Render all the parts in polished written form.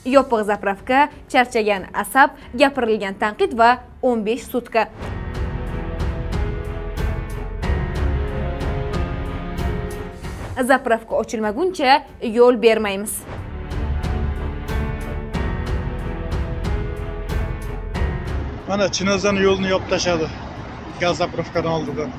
Yopiq zapravka, charchagan asab, gapirilgan tanqid va 15 sutka. Zapravka ochilmaguncha yo'l bermaymiz. Mana Chinozdan yo'lni yopib tashladi. Gaz zapravkadan oldidan.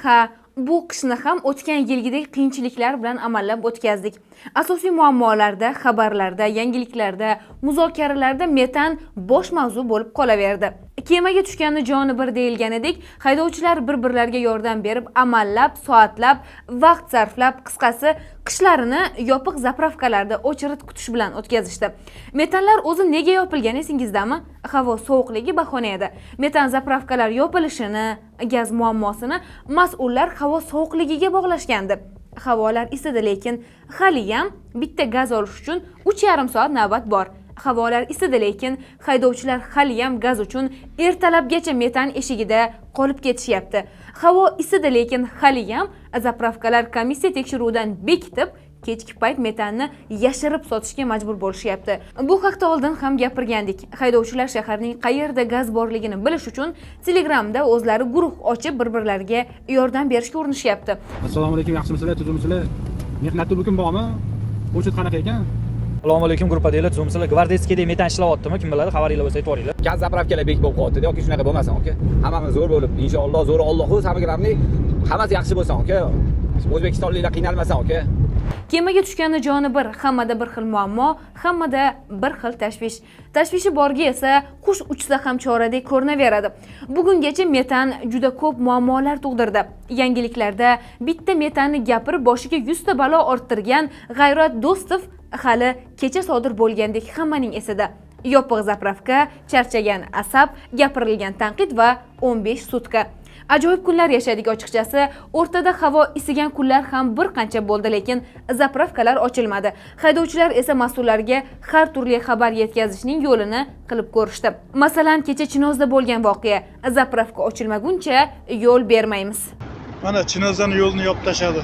Ha, bu qishni ham o'tgan yilgidek qiyinchiliklar bilan amallab o'tkazdik. Asosiy muammolarda, xabarlarda, yangiliklarda, muzokaralarda metan bosh mavzu bo'lib qolaverdi. Kemaga tushganni joni bir deyilganidek, haydovchilar bir-birlariga yordam berib, amallab, soatlab, vaqt sarflab, qisqasi qishlarini yopiq zapravkalarda o'chirit kutish bilan o'tkazishdi. Metanlar o'zi nega yopilgan esingizdami? Havo sovuqligi bahona edi. Metan zapravkalar yopilishini, gaz muammosini mas'ullar havo sovuqligiga bog'lashgandi. Havolar isidi, lekin haliyam bitta gaz olish uchun 3,5 soat navbat bor. Havolar isidi, lekin haydovchilar haliyam gaz uchun ertalabgacha metan eshigida qolib ketishyapti. Havo isidi, lekin haliyam zapravkalar komissiya tekshiruvidan bekitib, kechki payt metanni yashirib sotishga majbur bo'lishyapti. Bu haqda oldin ham gapirgandik. Haydovchilar shaharning qayerda gaz borligini bilish uchun Telegramda o'zlari guruh ochib, bir-birlariga yordam berishga urinishyapti. Assalomu alaykum, yaxshimisizlar, tuzukmisizlar? Mehnatda bugun bormi? O'chit qanaqa ekan? Assalomu alaykum, gruppadaglar, tuzukmisizlar? Gvardeyskiyda metan ishlayaptimi? Kim biladi, xabaringlar bo'lsa aytib yuboringlar. Gaz zapravkalar bek bo'lib qolyapti, yoki shunaqa bo'lmasin, aka. Hammamiz zo'r bo'lib, inshaalloh zo'r, Alloh o'zi hammaga hammasi yaxshi bo'lsin, aka. O'zbekistonliklar qiynalmasin, aka. Kemaga tushgani joni bir, hammada bir xil muammo, hammada bir xil tashvish. Tashvishi borga esa qush uchsa ham choradek ko'rinaveradi. Bugungacha metan juda ko'p muammolar tug'dirdi. Yangiliklarda bitta metanni gapirib boshiga 100 ta balo orttirgan G'ayrat Do'stov hali kecha sodir bo'lgandek hammaning esida. Yopiq zapravka, charchagan asab, gapirilgan tanqid va 15 sutka. Ajoyib kunlar yashadik ochiqchasi. O'rtada havo isigan kunlar ham bir qancha bo'ldi, lekin zapravkalar ochilmadi. Haydovchilar esa mas'ullarga har turli xabar yetkazishning yo'lini qilib ko'rishdi. Masalan, kecha Chinozda bo'lgan voqea. Zapravka ochilmaguncha yo'l bermaymiz. Mana Chinozdan yo'lni yopib tashladi.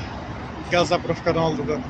Gaz zapravkadan oldidan.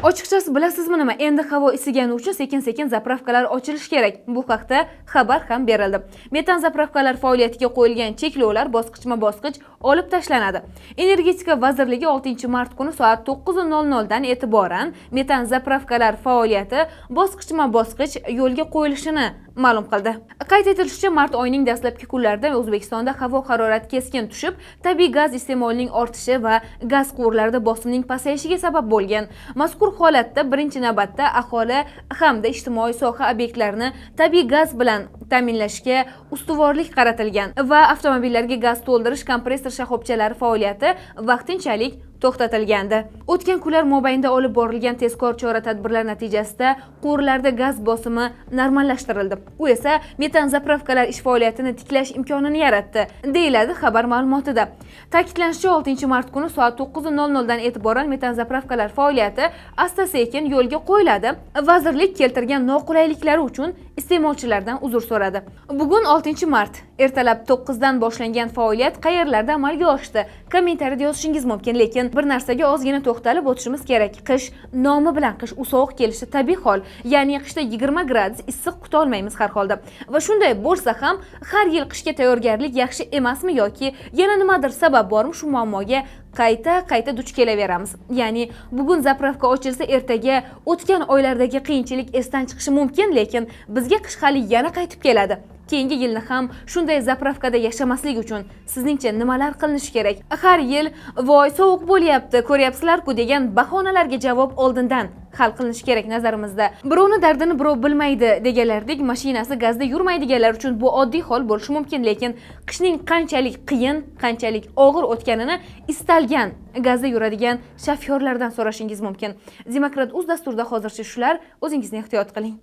Ochiqchasi bilasizmi nima? Endi havo isigani uchun sekin-sekin zapravkalar ochilishi kerak. Bu haqda xabar ham berildi. Metan zapravkalar faoliyatiga qo'yilgan cheklovlar bosqichma-bosqich olib tashlanadi. Energetika vazirligi 6-mart kuni soat 9:00 dan e'tiboran metan zapravkalar faoliyati bosqichma-bosqich yo'lga qo'yilishini ma'lum qildi. Qayd etilishicha, mart oyining dastlabki kunlarida O'zbekistonda havo harorati keskin tushib, tabiiy gaz iste'molining ortishi va gaz quvurlarida bosimning pasayishiga sabab bo'lgan. Mazkur holatda birinchi navbatda aholi hamda ijtimoiy soha obyektlarini tabiiy gaz bilan ta'minlashga ustuvorlik qaratilgan va avtomobillarga gaz to'ldirish kompressor shoxobchalari faoliyati vaqtinchalik to'xtatilgandi. O'tgan kunlar mobaynida olib borilgan tezkor chora-tadbirlar natijasida quvurlarda gaz bosimi normallashtirildi. U esa metan zapravkalar ish faoliyatini tiklash imkonini yaratdi, deyiladi xabar ma'lumotida. Ta'kidlanishicha, 6-mart kuni soat 9:00 dan e'tiboran metan zapravkalar faoliyati asta-sekin yo'lga qo'yiladi. Vazirlik keltirgan noqulayliklari uchun iste'molchilardan uzr so'radi. Bugun 6-mart ertalab 9 dan boshlangan faoliyat qayerlarda amalga oshdi? Kommentariyada yozishingiz mumkin, lekin bir narsaga ozgina to'xtalib o'tishimiz kerak. Qish nomi bilan qish, u sovuq kelishi tabiiy hol. Ya'ni qishda 20 gradus issiq kuta olmaymiz har holda. Va shunday bo'lsa ham har yil qishga tayyorgarlik yaxshi emasmi yoki yana nimadir sabab bormi, shu muammoga qayta-qayta duch kelaveramiz. Ya'ni bugun zapravka ochilsa, ertaga o'tgan oylardagi qiyinchilik esdan chiqishi mumkin, lekin bizga qish hali yana qaytib keladi. Keyingi yilni ham shunday zapravkada yashamaslik uchun sizningcha nimalar qilinishi kerak? Har yil voy sovuq bo'lyapti, ko'ryapsizlar-ku degan bahonalarga javob oldindan hal qilinishi kerak nazarimizda. Birovni dardini birov bilmaydi deganlardek, mashinasi gazda yurmaydiganlar uchun bu oddiy hol bo'lishi mumkin, lekin qishning qanchalik qiyin, qanchalik og'ir o'tganini istalgan gazda yuradigan shofyorlardan so'rashingiz mumkin. Demokrat uz dasturida hozircha shular. O'zingizni ehtiyot qiling.